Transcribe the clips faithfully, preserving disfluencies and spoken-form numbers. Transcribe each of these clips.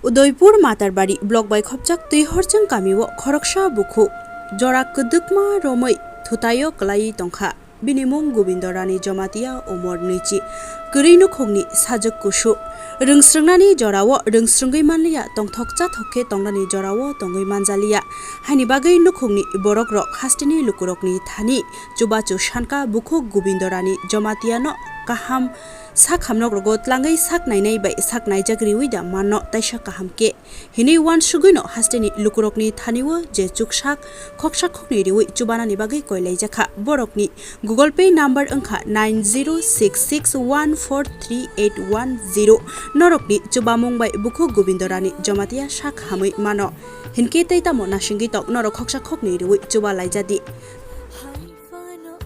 Udaipur Matarbari block bai khopjak Twihorchwng kamio khoroksa bukhuk jora kwdwkma romwi thutaio kwlaiwi tongkha. Bini mung Gobindo Rani Jamatia, umor nwichi, kwrwi nukhungni sajwk kusu. Rwngsrwngnani jorao rwngsrwngwi manliya, tongthok chathok khe tongnani jorao tongwi manjaliya. Haini bagwi nukhungni borokrok hasteni lukurokni thani chubachu sanka bukhuk Gobindo Rani Jamatiano kaham sak hamnokrogo tlangwi sak nainai bai sak naijak riwi da manno taisa kaham khe hinwi uansugwino hasteni lukurokni thanio je chuksak khoksa khoknwi riwi chubanani bagwi koilaijakha. Borokni Google Pay number wngkha nine zero six six one four three eight one zero. Norokni chubamung bai bukhuk Gobindo Rani Jamatia sak hamwi mano. Hinkhe tei tamo nasingwi tong norok khoksa khoknwi riwi chuba laijadi.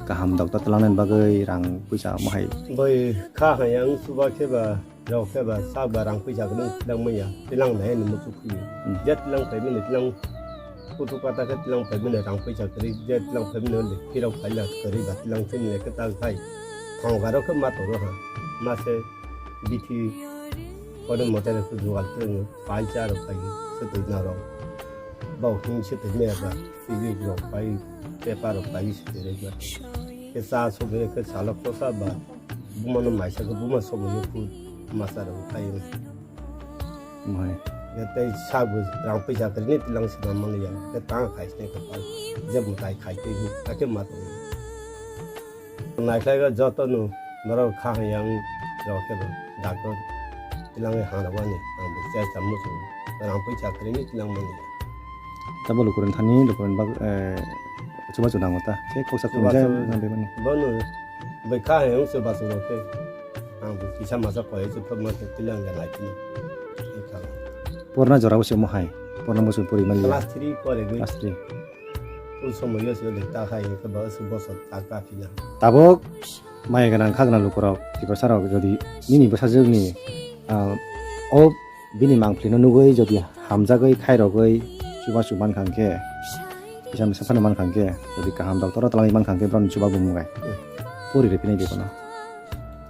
Kaham doctor twlangnani bagwi rang puisa omo hai. Bai kha hai ang chuba khe ba, rok khe ba, sak ba rang puisa kwrwi twlang manya, twlang nai ani muchuk khwi. Hmm. Je twlang phai mani twlang, kutu kata khe twlang phai mani rang puisa kwrwi, je twlang phai mani phirok phai la kwrwi ba twlang chini le kwtal phai. Thongga rok khe ma toro ha, ma se bithi kono mote rok khe jugal twlang phai cha rok phai se twi na rok. Bau hing se twi me ba, twi rok phai, pepa rok phai se twi rok ba. Khe cha sogwi khe salo kosa ba. Bumano maisa khe buma sobo yo khu masa rok khai. Mohai. Tei sabu rang puisa khe ni tilang sina mani ya. Tei tang khai sini khe pai. Je mutai khai tei ni ake ma tong. Nai khlai ga joto no norok kha yang rok khe bo doctor tilang hana wani ang bo chai samu su rang puisa khe ni tilang mani ya. Tabo lukurin thani lukurin bak, eh, chubachu nango ta. Khe koksa chubachu khunjai nang bebani. Bono bai kha he wngse basu rok khe. Ang bo kisa masa koi se phobma khe tilang ga lai tini. Porna jora bo se mohai. Porna musu puri mali. Class three pore gwi. Class three. Ul somoy yo se le ta khai khe ba su boso ta ka phina. Tabok maya ganang khagna lukurok, tiprasa rok jodi nini bwsajwkni, ah, o bini mangphlino nugwi jodi hamjagwi khairogwi chubachu mankha hwnkhe, kisa misa phano mankha hwnkhe, jodi kaham doctor o twlangwi mankha hwnkhe borokni chubachu mwngai. Hmm. Pori rw phinai de bono.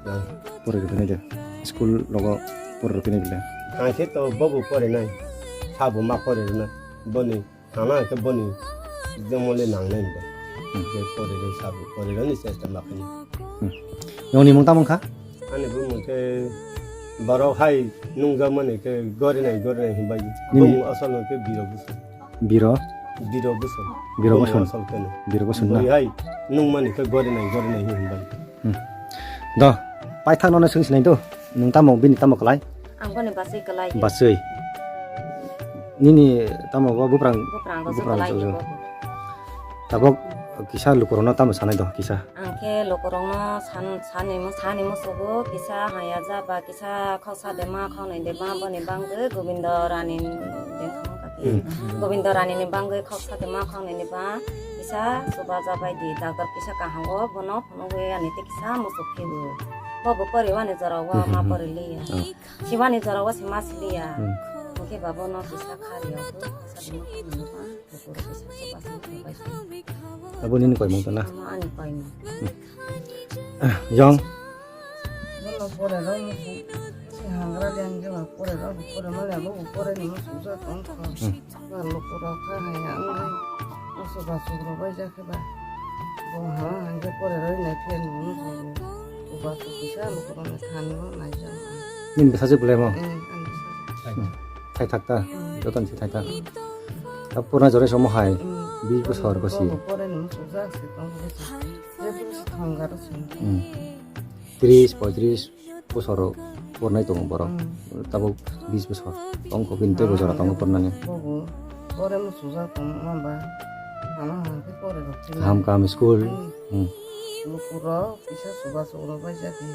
Hmm. Pori rw phinai de. School rogo pori rw phinai de. Ang khe to bobo pori nai. Sabo ma pori rw na. Boni Thana khe boni jemole nangnai hwnba. Hmm. Je porirok sabu, porirokni chesta ma khainai. Hmm. Nongni mung tamo wngkha? Ani bumung khe borok hai nungjakmani khe gorinai gorinai hinbai. Nini? Bumung asol hwnkhe Biro Bwswng. Biro? Biro Bwswng. Biro Bumung Bwswng. Asol kheno. Biro Bwswng na? Bui hai nungmani khe gorinai gorinai hinbai. Hmm. Do, paithak nono swng sinai do. Nwng tamo, bini tamo kwlai? Ang boni basui kwlai. Basui. Nini tamo bo buprang, buprang rok buprang kwlai rok. Tabok kisa lukurokno tamo sanai do, kisa. Ang khe lukurokno san-, sanimo, sanimo sugo, kisa haya ja ba, kisa khoksa dema, khoknwi dema, boni bangwi Gobindo Rani ni dengkha kaki. Hmm. Gobindo Rani ni bangwi khoksa dema, khoknwi dema, kisa subaja bai di, doctor kisa kaham o, bono Nugwi ani tei kisa muchuk phibu. Bo bo poriwani jorao ma poriliya. Oh. Siwani jorao se ma siliya. Hmm. Hwnkhe ba bono kisa khariya. Sadino khamani ba. Aboni ni koimung tana? Ama ani koimung. Hmm. Yong. Bono pore rw muchuk. Si hangra lengje ba pore rw, pore male abo pore ni muchuk ja tong kha. Hmm. Ba lukurok kha hai ya wngwi, musu basukrok bai ja khe ba. Bo hama hangkhe pore roi nai phiya nini musu bo. Bo basu kisa lukurokni thani bo naijak. Nini bwsajwk belai mo? Eh, ani bwsajwk. Hmm. Thaithak ta? Hmm. Joto ni se thaithak. Hmm. Ta purna jora somo hai, hmm, bis bosor bosi. Bo pore ni musu jak se tong bosi. Je bosi thonggar se. Hmm. Tris, poitris bosor rok pornai tongo borok. Hmm. Tabuk bis bosor tongkho bini tei bo jora tongo pornani. Bobo pore muchujak tongma ba hama hama khe pore rok thwina. Kaham kaham school. Hmm. Hmm. Lukurok kisa chubachu rok bai jati.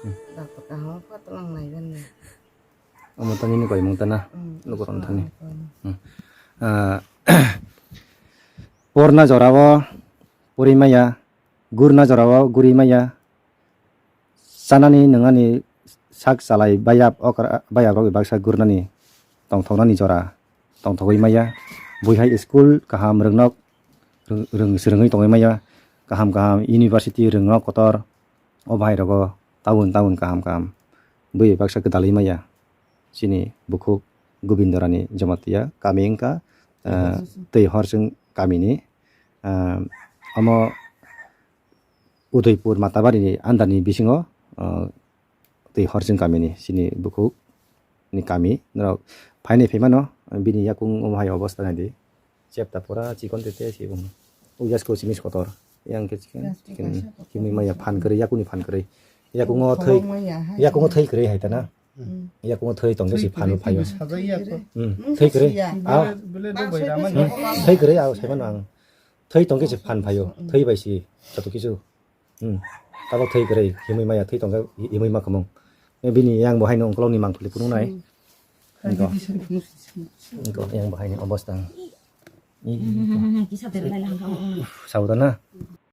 Hmm. Doctor kaham phatlang nai bani. Omo to nini koimung tana. Hmm. Lukurok thani. Hmm. Ah, porna jorao pori maya. Gurna jorao guri maya, chanani nwngnani sak chalai bayap okra, bayap rok baksa gurnani tongthoknani jora tongthogwi maya. Buihai school kaham rwngnok, rwng-, rwng-, swrwngwi tongwi maya. Kaham kaham university rwngnok kotor, o bahai rogo town town kaham kaham bui baksa gwdalwi maya. Chini bukhuk Gobindorani Jamatia kami wngkha, ah, tei Horsing kamini, ah, omo Udaipur Matabari ni under ni bisingo, ah, tei Horsing kamini chini bukhuk ni kami norok phainai phaimano bini yakung omo hai obostha naidi. Chepta pura chikon tete se bung. Uyasko simis kotor. Yang ke chicken, chicken. Kimi maya phan kwrwi, yakuni phan kwrwi. Yakungo thwi, yakungo thwi kwrwi hai tana. Yakungo thwi tongke si phan phaio. Hmm, thwi kwrwi. Ah, hmm, thwi kwrwi, ah, saiman ang. Thwi tongke si phan phaio. Thwi bai si, chatu kisu. Hmm. Tabok thwi kwrwi, himwi maya thwi tongke, himwi ma khumung. Bini yang bo haino ungkolokni mangpili phunuknai. Iko. Iko, yang bo haino obostha. Kisa terlai lang kau. Saudana.